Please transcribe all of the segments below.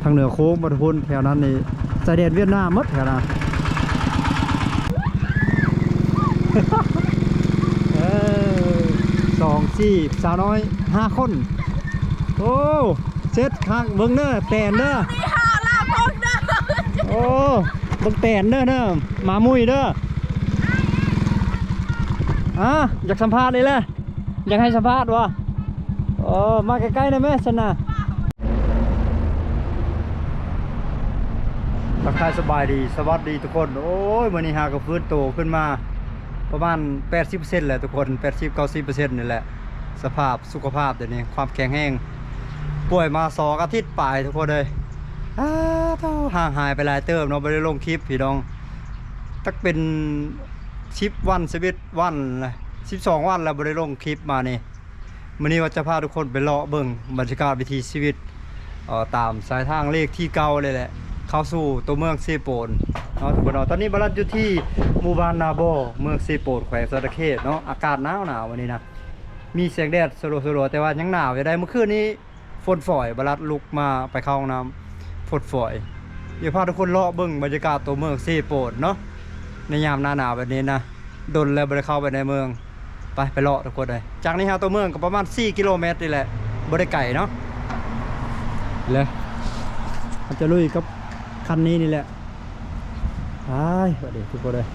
ທາງເໜືອໂຄ້ງບໍ່ທຸກຄົນ ແຖວນັ້ນນີ້ຊາຍແດນຫວຽດນາມໝົດແຖວນັ້ນ. ເອີ ສອງ ສີ່ ສາວນ້ອຍ ຫ້າຄົນ. ໂອ້ ເສັດຄັກ ເບິ່ງເດີ ແຕນເດີ ນີ້ຫາລາວພວກເດີ. ໂອ້ ເບິ່ງແຕນເດີ ເດີ ໝາມຸ້ຍເດີ. ອາ ຢາກສຳພາດອີກແຫຼະ ຢາກໃຫ້ສຳພາດບໍ່? ໂອ້ ມາໃກ້ໆ ໄດ້ໄໝຊັ້ນນະ? ທັກທາຍສະບາຍດີ ສະຫວັດດີທຸກຄົນ. ໂອ້ຍ ມື້ນີ້ຫາກະຟື້ນໂຕຂຶ້ນມາປະມານແປດສິບເປີເຊັນແຫຼະທຸກຄົນ ແປດສິບ ເກົ້າສິບເປີເຊັນນີ້ແຫຼະ. ສະພາບສຸຂະພາບດຽວນີ້ ຄວາມແຂງແຮງ ປ່ວຍມາສອງອາທິດປາຍທຸກຄົນເອີຍ. ອ້າ ໂທ້ ຫ່າງຫາຍໄປຫຼາຍເຕີບເນາະ ບໍ່ໄດ້ລົງຄລິບພີ່ນ້ອງ ຈັກເປັນສິບວັນ ສິບເອັດວັນລະ ສິບສອງວັນລະ ບໍ່ໄດ້ລົງຄລິບມານີ້. ມື້ນີ້ວ່າຈະພາທຸກຄົນໄປເລາະເບິ່ງບັນຍາກາດວິຖີຊີວິດ ເອີ ຕາມສາຍທາງເລກທີເກົ້າເລີຍແຫຼະ ເຂົ້າສູ່ຕົວເມືອງເຊໂປນເນາະທຸກຄົນເນາະ. ຕອນນີ້ບາລັດຢູ່ທີ່ໝູ່ບ້ານນາບໍ ເມືອງເຊໂປນ ແຂວງສະຫວັນນະເຂດເນາະ. ອາກາດໜາວໆ ມື້ນີ້ນະ ມີແສງແດດສະຫຼວໆ ແຕ່ວ່າຍັງໜາວຢູ່ໄດ໋. ມື້ຄືນນີ້ຝົນຝອຍ ບາລັດລຸກມາໄປເຂົ້າຫ້ອງນ້ຳ ຝົນຝອຍ. ດຽວພາທຸກຄົນເລາະເບິ່ງບັນຍາກາດຕົວເມືອງເຊໂປນເນາະ ໃນຍາມໜ້າໜາວແບບນີ້ນະ. ດົນແລ້ວບໍ່ໄດ້ເຂົ້າໄປໃນເມືອງ. ໄປ ໄປເລາະທຸກຄົນເອີຍ. ຈາກນີ້ຫາຕົວເມືອງກໍປະມານສີ່ກິໂລແມັດນີ້ແຫຼະ ບໍ່ໄດ້ໄກເນາະ. ແລະ ເຮົາຈະລຸຍກັບຄັນນີ້ນີ້ແຫຼະ. ໄປ ບັດນີ້ທຸກຄົນເອີຍ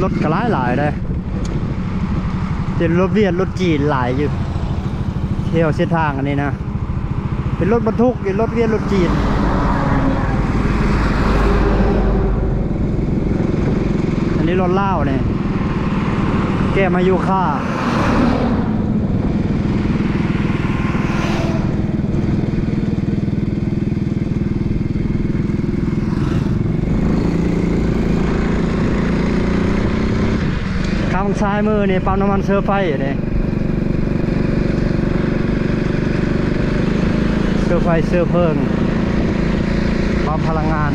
ລົດກໍຫຼາຍໆ ເດ້. ເປັນລົດຫວຽດລົດຈີນຫຼາຍຢູ່ ແຖວເສັ້ນທາງອັນນີ້ນະ ເປັນລົດບັນທຸກ ເປັນລົດຫວຽດລົດຈີນ. ອັນນີ້ລົດລາວນີ້ ແກ້ມາຢູ່ຄ່າ. ຂ້າງຊ້າຍມືນີ້ປ້ຳນ້ຳມັນເຊີໄຟນີ້ ເຊີໄຟເຊີເພີງ ປ້ຳພະລັງງານ.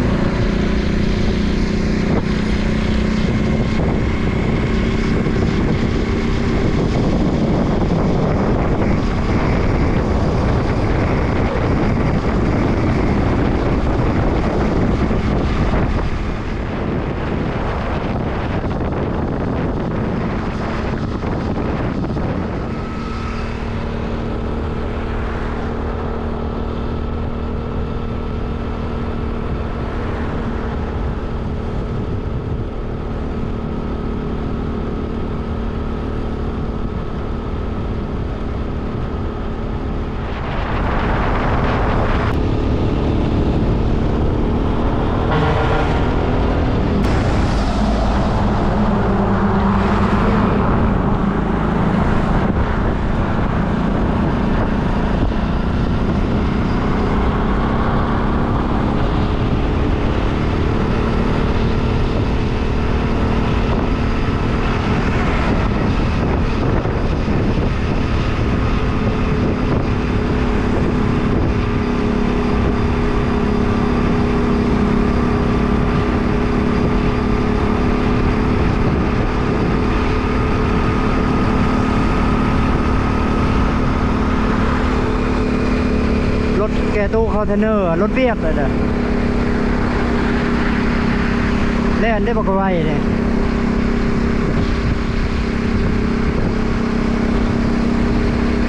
ລົດແກ່ຕູ້ຄອນເທນເນີ ລົດຫວຽດເລີຍເດີ ແລ່ນໄດ້ບັກໄວເດ້.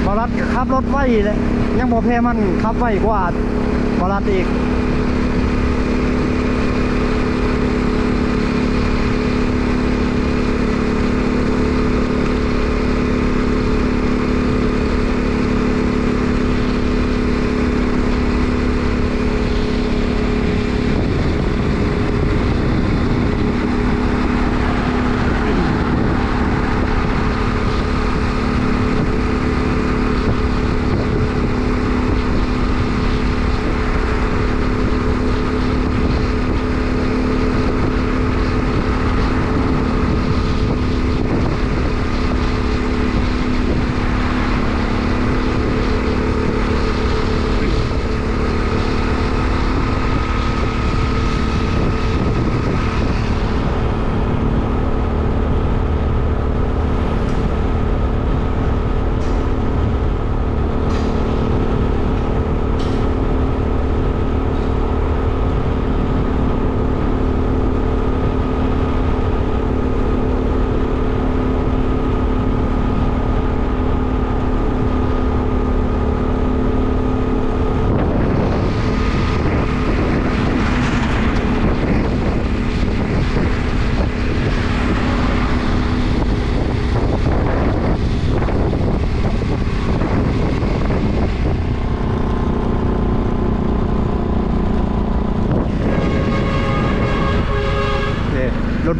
ບໍ່ລັດກໍຂັບລົດໄວແຫຼະ ຍັງບໍ່ແພ້ມັນ ຂັບໄວກວ່າບໍ່ລັດອີກ. ເ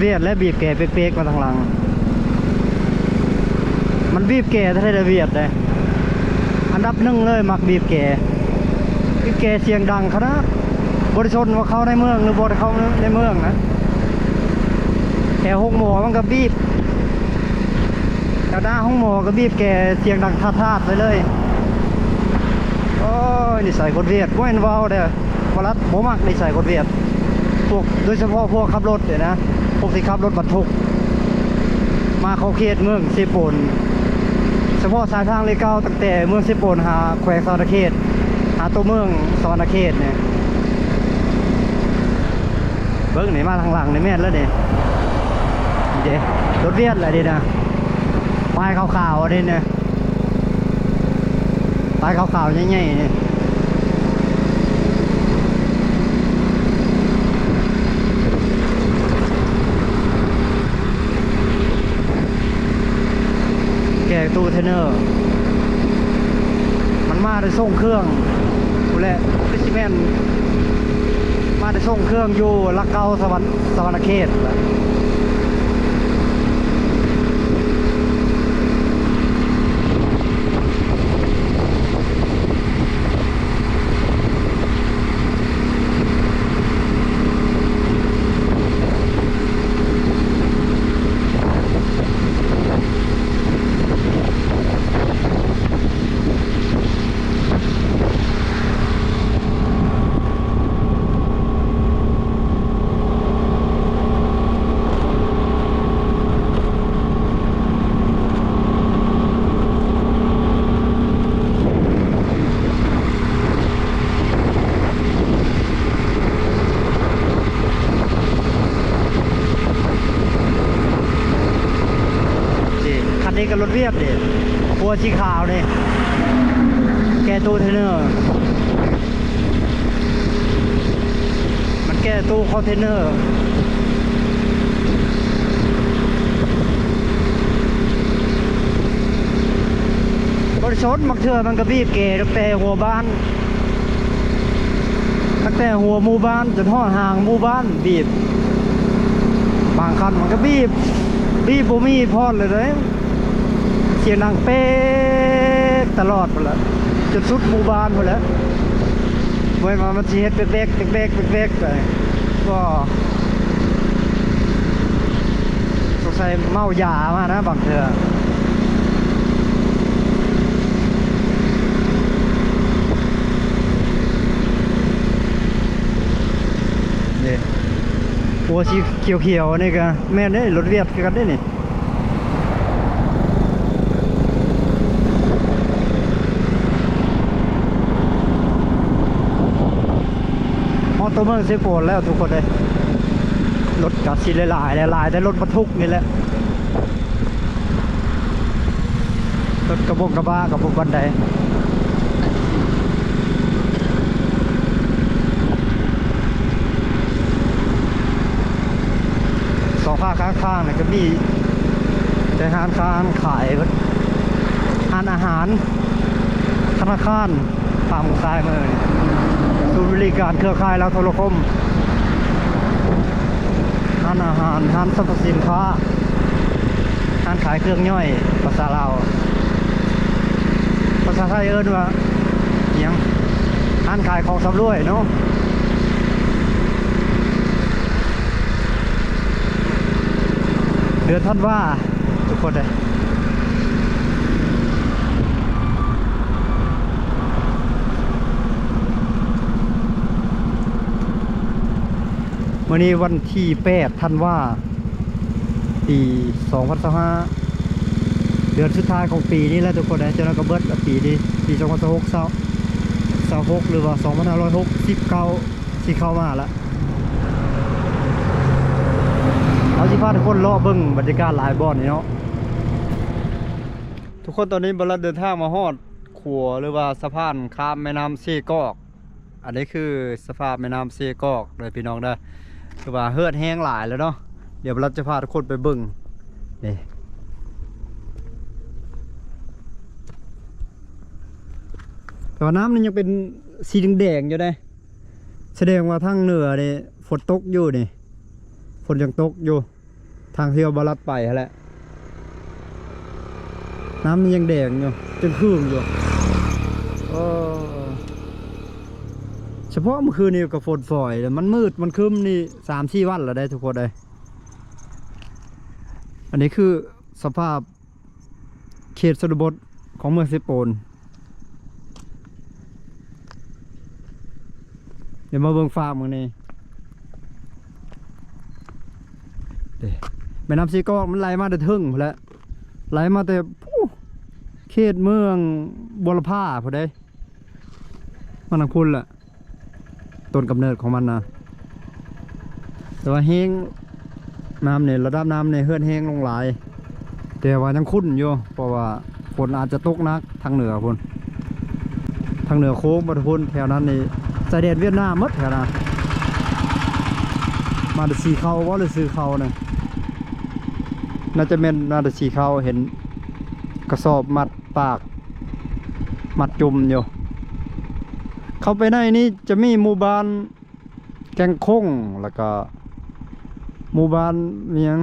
ວຽດ ແລະ ບີບແກເປັກໆມາທາງຫຼັງ. ມັນບີບແກແທ້ໆ ວຽດເດ້. ອັນດັບໜຶ່ງເລີຍ ມັກບີບແກ. ບີບແກສຽງດັງຂະໜາດ ບໍ່ໄດ້ສົນວ່າເຂົ້າໃນເມືອງ ຫຼື ບໍ່ໄດ້ເຂົ້າໃນເມືອງນະ. ແຖວໂຮງໝໍມັນກໍບີບ, ແຖວໜ້າໂຮງໝໍກໍບີບແກສຽງດັງທາດໆໄປເລີຍ. ໂອ້ຍ ນິໄສຄົນຫວຽດ ບໍ່ແມ່ນເວົ້າເດີ້ ວະລັດບໍ່ມັກນິໄສຄົນຫວຽດ. ພວກ ໂດຍສະເພາະພວກຂັບລົດນີ້ນະ ພວກທີ່ຂັບລົດບັນທຸກ ມາເຂົ້າເຂດເມືອງເຊໂປນ, ສະເພາະສາຍທາງເລກເກົ້າ ຕັ້ງແຕ່ເມືອງເຊໂປນຫາແຂວງສະຫວັນນະເຂດ ຫາຕົວເມືອງສະຫວັນນະເຂດນີ້. ເບິ່ງນີ້ ມາທາງຫຼັງນີ້ແມ່ນແລ້ວນີ້ ເດ້ ລົດຫວຽດແຫຼະນີ້ນະ. ປ້າຍຂາວໆອັນນີ້ນະ ປ້າຍຂາວໆໃຫຍ່ໆນີ້ ແກ່ຕູ້ເທຣນເນີ ມັນມາໄດ້ສົ່ງເຄື່ອງພຸ້ນແຫຼະ ຄືຊິແມ່ນມາໄດ້ສົ່ງເຄື່ອງຢູ່ຫຼັກເກົ້າ ສະຫວັນ ສະຫວັນນະເຂດ. ນີ້ ຄັນນີ້ກໍລົດຫວຽດເດ້ ຫົວສີຂາວນີ້ ແກ່ຕູ້ເທຣນເນີ ມັນແກ່ຕູ້ຄອນເທນເນີ. ບໍ່ໄດ້ສົນ ບາງເທື່ອມັນກໍບີບແກ່ຕັ້ງແຕ່ຫົວບ້ານ ຕັ້ງແຕ່ຫົວໝູ່ບ້ານຈົນຮອດຫາງໝູ່ບ້ານ ບີບ. ບາງຄັນມັນກໍບີບ ບີບບໍ່ມີຜ່ອນເລີຍເດ້. ສຽງດັງເປັກຕະຫຼອດພຸ້ນແຫຼະ ຈົນສຸດໝູ່ບ້ານພຸ້ນແຫຼະ. ບໍ່ແມ່ນວ່າມັນຊິເຮັດແບກໆ ແບກໆ ແບກໆ ໄປ ບໍ່ ສົງໄສເມົາຢາມານະບາງເທື່ອ. ນີ້ ໂອ້ ສີຂຽວໆ ນີ້ກະແມ່ນເດ້ ລົດຫວຽດຄືກັນເດ້ນີ້. ຮອດຕົວເມືອງເຊໂປນແລ້ວທຸກຄົນເອີຍ. ລົດກະຊິຫຼາຍໆ ຫຼາຍແຕ່ລົດບັນທຸກນີ້ແຫຼະ. ລົດກະບົງກະບະກະບໍ່ປານໃດ. ສອງຂ້າງທາງນີ້ກະມີແຕ່ຮ້ານຄ້າ ຮ້ານຂາຍ ຮ້ານອາຫານ ທະນາຄານ ຝັ່ງຊ້າຍມືນີ້ ສູນບໍລິການເຄືອຂ່າຍລາວໂທລະຄົມ. ຮ້ານອາຫານ ຮ້ານສັບພະສິນຄ້າ ຮ້ານຂາຍເຄື່ອງຍ່ອຍ ພາສາລາວ. ພາສາໄທເອີ້ນວ່າຫຍັງ? ຮ້ານຂາຍຂອງຊຳລວຍເນາະ. ເດືອນທັນວາ ທຸກຄົນເອີຍ. ມື້ນີ້ວັນທີແປດທັນວາ ປີສອງພັນຊາວຫ້າ ເດືອນສຸດທ້າຍຂອງປີນີ້ແຫຼະທຸກຄົນເອີຍ. ຈັ່ງນັ້ນກໍເບິດລະປີນີ້ ປີສອງພັນຊາວຫົກ ຊາວ ຊາວຫົກ ຫຼືວ່າສອງພັນຫ້າຮ້ອຍຫົກສິບເກົ້າ ຊິເຂົ້າມາລະ. ເຮົາຊິພາທຸກຄົນເລາະເບິ່ງບັນຍາກາດຫຼາຍບ່ອນນີ້ເນາະ. ທຸກຄົນ ຕອນນີ້ບ່າວລັດເດີນທາງມາຮອດຂົວ ຫຼືວ່າສະພານຂ້າມແມ່ນ້ຳເຊກອກ. ອັນນີ້ຄືສະພາບແມ່ນ້ຳເຊກອກເດີພີ່ນ້ອງເດີ ຖືວ່າເຫືອດແຮງຫຼາຍແລ້ວເນາະ. ດຽວບ່າວລັດຈະພາທຸກຄົນໄປເບິ່ງ ນີ້ ແຕ່ວ່ານ້ຳນີ້ຍັງເປັນສີແດງໆຢູ່ເດ້. ສະແດງວ່າທາງເໜືອນີ້ຝົນຕົກຢູ່ນີ້ ຝົນຍັງຕົກຢູ່. ທາງທີ່ວ່າບໍ່ລັດໄປຫັ້ນແຫຼະ ນ້ຳມັນຍັງແດງຢູ່ ຈຶ່ງຄຶ້ນຢູ່. ເອີ ສະເພາະມື້ຄືນນີ້ກໍຝົນຝອຍ ແລ້ວມັນມືດມັນຄຶ້ມນີ້ສາມສີ່ວັນແລ້ວເດ້ທຸກຄົນເອີຍ. ອັນນີ້ຄືສະພາບເຂດຊົນນະບົດຂອງເມືອງເຊໂປນ. ດຽວມາເບິ່ງຟາກເບິ່ງນີ້ ເດ້ ແມ່ນ້ຳເຊກອກມັນໄຫຼມາແຕ່ເທິງພຸ້ນແຫຼະ ໄຫຼມາແຕ່ ເຂດເມືອງບົວລະພາພຸ້ນເດ້ ມາທາງພຸ້ນແຫຼະ ຕົ້ນກຳເນີດຂອງມັນນະ. ແຕ່ວ່າແຮງ ນ້ຳນີ້ ລະດັບນ້ຳນີ້ເຮືອນແຮງລົງຫຼາຍ ແຕ່ວ່າຍັງຂຸ້ນຢູ່ ເພາະວ່າຝົນອາດຈະຕົກໜັກທາງເໜືອພຸ້ນ ທາງເໜືອໂຄ້ງພຸ້ນ ແຖວນັ້ນນີ້ຊາຍແດນຫວຽດນາມໝົດແຖວນັ້ນ. ມາແຕ່ສີເຂົ້າບໍ່ ຫຼື ຊື່ເຂົ້ານະ ໜ້າຈະແມ່ນມາແຕ່ສີເຂົ້າ ເຫັນກະສອບມັດປາກ ມັດຈຸ່ມຢູ່. ເຂົ້າໄປໃນນີ້ຈະມີໝູ່ບ້ານ ແກ້ງຄົງ ແລ້ວກະໝູ່ບ້ານອີຫຍັງ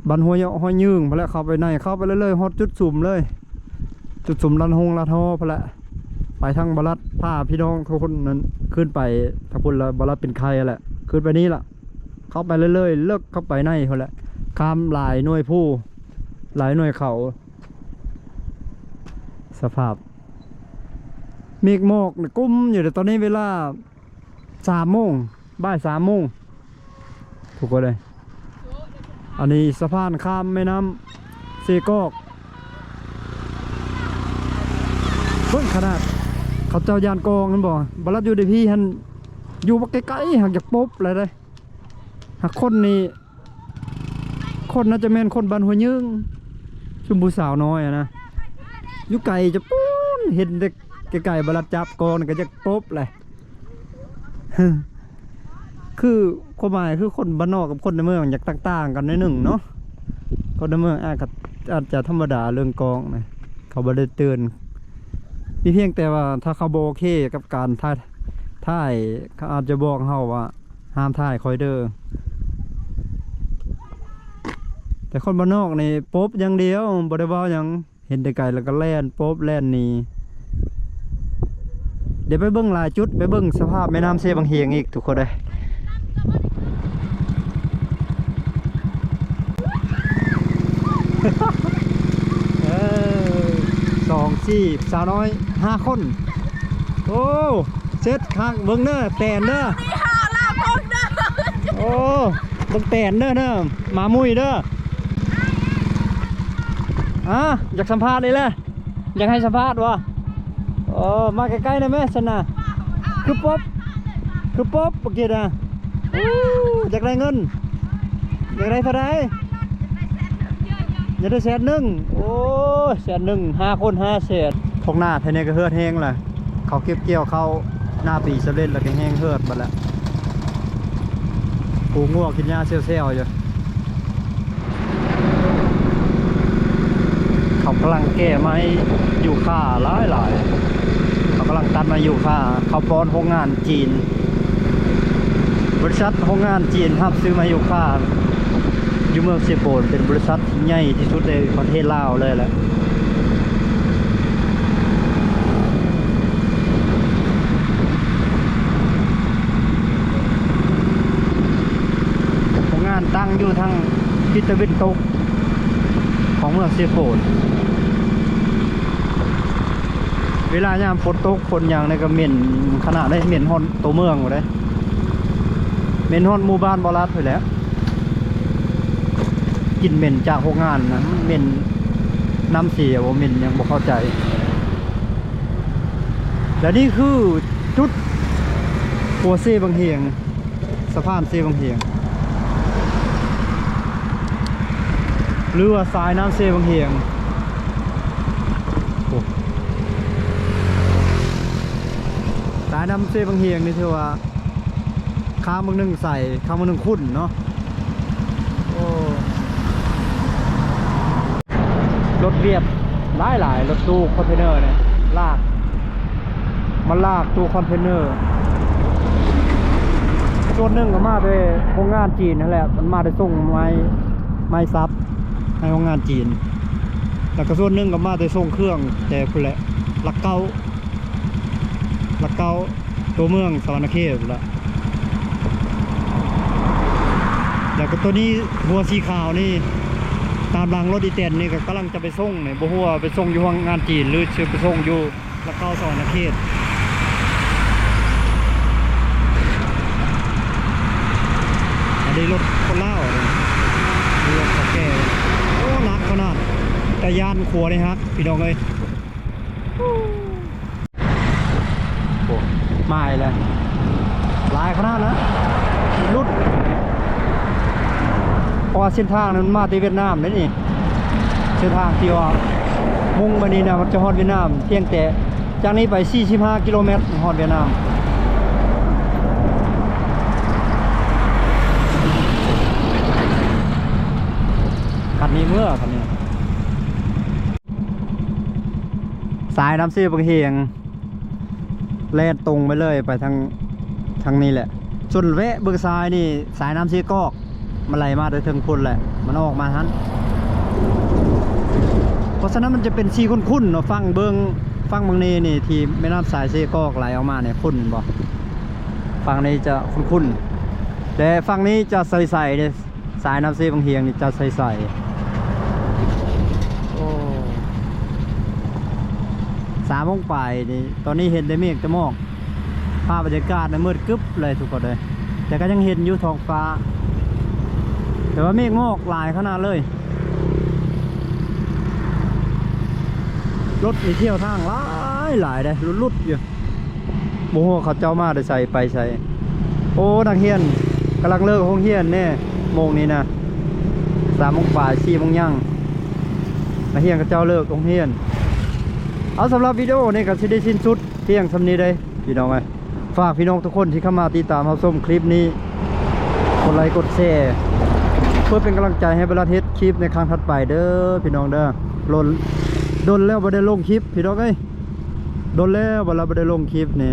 ບ້ານຫ້ວຍ ຫ້ວຍຍືງພຸ້ນແຫຼະ. ເຂົ້າໄປໃນ ເຂົ້າໄປເລື້ອຍໆ ຮອດຈຸດສຸມເລີຍ ຈຸດສຸມລັນຫົງລັນຫໍພຸ້ນແຫຼະ. ໄປທາງບາລັດ ພາພີ່ນ້ອງທຸກຄົນນັ້ນຂຶ້ນໄປທາງພຸ້ນລະ ບາລັດເປັນໄຄຫັ້ນແຫຼະ ຂຶ້ນໄປນີ້ລະ ເຂົ້າໄປເລື້ອຍໆ ເລິກເຂົ້າໄປໃນພຸ້ນແຫຼະ ຂ້າມຫຼາຍໜ່ວຍພູ ຫຼາຍໜ່ວຍເຂົາ. ສະພາບເມກໝອກນີ້ກຸ້ມຢູ່ເດ້ ຕອນນີ້ເວລາ ສາມໂມງ ບ່າຍສາມໂມງ ທຸກຄົນເອີຍ. ອັນນີ້ສະພານຂ້າມແມ່ນ້ຳເຊກອກ ເບິ່ງຂະໜາດເຂົາເຈົ້າຢ້ານກອງຫັ້ນບໍ່ ບາລັດຢູ່ໃນພີຫັ້ນ ຢູ່ບັກໄກໆ ຫາກຢາກປົບແລ້ວເດ້ ຫາກຄົນນີ້ ຄົນໜ້າຈະແມ່ນຄົນບ້ານຫ້ວຍຍືງ ຊຸມຜູ້ສາວນ້ອຍຫັ້ນນະ ຢູ່ໄກຈະປູນ ເຫັນແຕ່ໄກໆ ບາລັດຈັບກອງນີ້ກໍຢາກປົບແຫຼະ. ຄືຄວາມໝາຍຄືຄົນບ້ານນອກກັບຄົນໃນເມືອງຢາກຕ່າງໆກັນໜ້ອຍໜຶ່ງເນາະ. ຄົນໃນເມືອງອາດ ອາດຈະທຳມະດາເລື່ອງກອງນະ ເຂົາບໍ່ໄດ້ເຕືອນ ມີພຽງແຕ່ວ່າຖ້າເຂົາບໍ່ໂອເຄກັບການຖ່າຍ ຖ່າຍ ເຂົາອາດຈະບອກເຮົາວ່າ ຫ້າມຖ່າຍຂ້ອຍເດີ້. ແຕ່ຄົນບ້ານນອກນີ້ປົບຢ່າງດຽວ ບໍ່ໄດ້ເວົ້າຫຍັງ ເຫັນແຕ່ໄກແລ້ວກໍແລ່ນປົບແລ່ນໜີ. ດຽວໄປເບິ່ງຫຼາຍຈຸດ ໄປເບິ່ງສະພາບແມ່ນ້ຳເຊບັງຫຽງອີກທຸກຄົນເອີຍ. ເອີ ສອງ ສີ່ ສາວນ້ອຍ ຫ້າຄົນ. ໂອ້ ເຊັດຄັກ ເບິ່ງເດີ ແຕນເດີ ນີ້ຫາລາວຄົນເດີ. ໂອ້ ເບິ່ງແຕນເດີ ເດີ ໝາມຸ້ຍເດີ. ອາ ຢາກສຳພາດອີກແລ້ວ ຢາກໃຫ້ສຳພາດບໍ່? ໂອ້ ມາໃກ້ໆ ໄດ້ແມຊັ້ນນະ. ຄືປົບ ຄືປົບເມື່ອກີ້ນະ. ໂອ້ ຢາກໄດ້ເງິນ ຢາກໄດ້ເທົ່າໃດ? ຢາກໄດ້ແສນໜຶ່ງ. ໂອ້ຍ ແສນໜຶ່ງ ຫ້າຄົນ ຫ້າແສນ. ທົ່ງໜ້າແຖວນີ້ກໍເຫືອດແຮງລະ ເຂົາເກັບກ່ຽວເຂົ້າໜ້າປີສຳເລັດແລ້ວກໍແຮງເຫືອດໝົດລະ. ປູງົວກິນຫຍ້າແຊວໆ ຢູ່ ເຂົາກຳລັງແກ່ໄມ້ຢູຄາຫຼາຍໆ ເຂົາກຳລັງຕັດໄມ້ຢູຄາ ເຂົາປ້ອນໂຮງງານຈີນ. ບໍລິສັດໂຮງງານຈີນຮັບຊື້ໄມ້ຢູຄາຢູ່ເມືອງເຊໂປນ ເປັນບໍລິສັດທີ່ໃຫຍ່ທີ່ສຸດໃນປະເທດລາວເລີຍແຫຼະ. ໂຮງງານຕັ້ງຢູ່ທາງທິດຕາເວັນຕົກຂອງເມືອງເຊໂປນ. ເວລາຍາມຝົນຕົກຝົນຫຍັງນີ້ກໍເໝັນຂະໜາດເລີຍ ເໝັນຮອດໂຕເມືອງພຸ້ນເດ້ ເໝັນຮອດໝູ່ບ້ານບໍ່ລາດພຸ້ນແຫຼະ. ກິ່ນເໝັນຈາກໂຮງງານນະ ມັນເໝັນນ້ຳເສຍບໍ່ ເໝັນຫຍັງບໍ່ເຂົ້າໃຈ. ແລະນີ້ຄືຈຸດຂົວເຊບັງຫຽງ ສະພານເຊບັງຫຽງ ຫຼືວ່າສາຍນ້ຳເຊບັງຫຽງ. ໂອ້ ສາຍນ້ຳເຊບັງຫຽງນີ້ຖືວ່າ ຂ້າງເບິ່ງໜຶ່ງໃສ ຂ້າງເບິ່ງໜຶ່ງຂຸ້ນເນາະ. ໂອ້ ລົດວຽດຫຼາຍໆ ລົດຕູ້ຄອນເທນເນີນີ້ ລາກ ມາລາກຕູ້ຄອນເທນເນີ. ສ່ວນໜຶ່ງກໍມາແຕ່ໂຮງງານຈີນຫັ້ນແຫຼະ ມັນມາແຕ່ສົ່ງໄມ້ ໄມ້ສັກໃຫ້ໂຮງງານຈີນ ແລ້ວກໍສ່ວນໜຶ່ງກໍມາແຕ່ສົ່ງເຄື່ອງແຕ່ພຸ້ນແຫຼະ ຫຼັກເກົ້າ ຫຼັກເກົ້າ ຕົວເມືອງສະຫວັນນະເຂດພຸ້ນລະ. ແລ້ວກໍຕົວນີ້ ຫົວສີຂາວນີ້ ຕາມຫຼັງລົດອີແຕນນີ້ ກໍກຳລັງຈະໄປສົ່ງນີ້ ບໍ່ຮູ້ວ່າໄປສົ່ງຢູ່ໂຮງງານຈີນ ຫຼືຊິໄປສົ່ງຢູ່ຫຼັກເກົ້າສະຫວັນນະເຂດ. ອັນນີ້ລົດຄົນລາວ ນີ້ລົດເຖົ້າແກ່. ໂອ້ ໜັກຂະໜາດ ແຕ່ຢ້ານຂົວໄດ້ຫັກ ພີ່ນ້ອງເອີຍ. ໂອ້ ມາອີກແລ້ວ ຫຼາຍຂະໜາດນະ ຫຼຸດ ເພາະວ່າເສັ້ນທາງນັ້ນມາແຕ່ຫວຽດນາມເດ້ນີ້ ເສັ້ນທາງທີ່ວ່າມຸ່ງໄປນີ້ນະ ມັນຈະຮອດຫວຽດນາມ ພຽງແຕ່ຈາກນີ້ໄປສີ່ສິບຫ້າກິໂລແມັດຮອດຫວຽດນາມ. ຄັນນີ້ເມືອ ຄັນນີ້ ສາຍນ້ຳເຊບັກຮຽງ ແລ່ນຕົງໄປເລີຍ ໄປທາງ ທາງນີ້ແຫຼະ. ສ່ວນແວະເບິ່ງສາຍນີ້ ສາຍນ້ຳເຊກອກ ມັນໄຫຼມາແຕ່ເທິງພຸ້ນແຫຼະ ມັນອອກມາຫັ້ນ. ເພາະສະນັ້ນມັນຈະເປັນສີຂຸ້ນໆເນາະ ຝັ່ງເບິ່ງ ຝັ່ງເບິ່ງນີ້ນີ້ ທີ່ແມ່ນ້ຳສາຍເຊກອກໄຫຼອອກມານີ້ ຂຸ້ນບໍ່? ຝັ່ງນີ້ຈະຂຸ້ນໆ ແຕ່ຝັ່ງນີ້ຈະໃສໆເດ້. ສາຍນ້ຳເຊບັກຮຽງນີ້ຈະໃສໆ. ໂອ້ ສາມໂມງປາຍນີ້ ຕອນນີ້ເຫັນແຕ່ເມກແຕ່ໝອກ ພາບບັນຍາກາດນີ້ມືດກຶບເລີຍທຸກຄົນເອີຍ ແຕ່ກໍຍັງເຫັນຢູ່ທ້ອງຟ້າ ແຕ່ວ່າເມກໝອກຫຼາຍຂະໜາດເລີຍ. ລົດນີ້ທ່ຽວທາງຫຼາຍໆເດ້ ຫຼຸດໆຢູ່. ບໍ່ຮູ້ວ່າເຂົາເຈົ້າມາແຕ່ໃສໄປໃສ. ໂອ້ ນັກຮຽນກຳລັງເລີກໂຮງຮຽນແນ່ ໂມງນີ້ນະ ສາມໂມງປາຍ ສີ່ໂມງຍັງ ນັກຮຽນເຂົາເຈົ້າເລີກໂຮງຮຽນ. ເອົາ ສຳລັບວິດີໂອນີ້ກໍຊິໄດ້ສິ້ນສຸດພຽງສ່ຳນີ້ເດ້ພີ່ນ້ອງເອີຍ. ຝາກພີ່ນ້ອງທຸກຄົນທີ່ເຂົ້າມາຕິດຕາມຮັບຊົມຄລິບນີ້ ກົດໄລກົດແຊ ເພື່ອເປັນກຳລັງໃຈໃຫ້ບາລັດເຮັດຄລິບໃນຄັ້ງຖັດໄປເດີພີ່ນ້ອງເດີ. ດົນ ດົນແລ້ວບໍ່ໄດ້ລົງຄລິບພີ່ນ້ອງເອີຍ. ດົນແລ້ວບໍ່ລະ ບໍ່ໄດ້ລົງຄລິບນີ້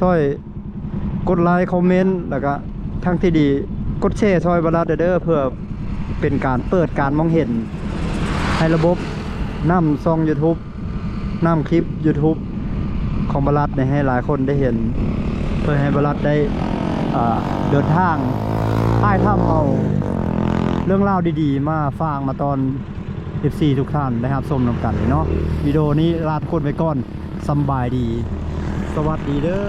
ຊ່ອຍກົດໄລຄອມເມັນ ແລ້ວກະທາງທີ່ດີກົດແຊຊ່ອຍບາລັດແດ່ເດີ ເພື່ອເປັນການເປີດການມອງເຫັນໃຫ້ລະບົບນຳຊ່ອງຢູທູບ ນຳຄລິບຢູທູບຂອງບາລັດໃຫ້ຫຼາຍຄົນໄດ້ເຫັນ ເພື່ອໃຫ້ບາລັດໄດ້ ເອີ ເດີນທາງຖ່າຍທຳເອົາເລື່ອງລາວດີໆມາຝາກມາຕ້ອນ ເອັຟຊີ ທຸກທ່ານໄດ້ຮັບຊົມນຳກັນເນາະ. ວິດີໂອນີ້ລາທຸກຄົນໄປກ່ອນ ສຳບາຍດີ ສະຫວັດດີເດີ.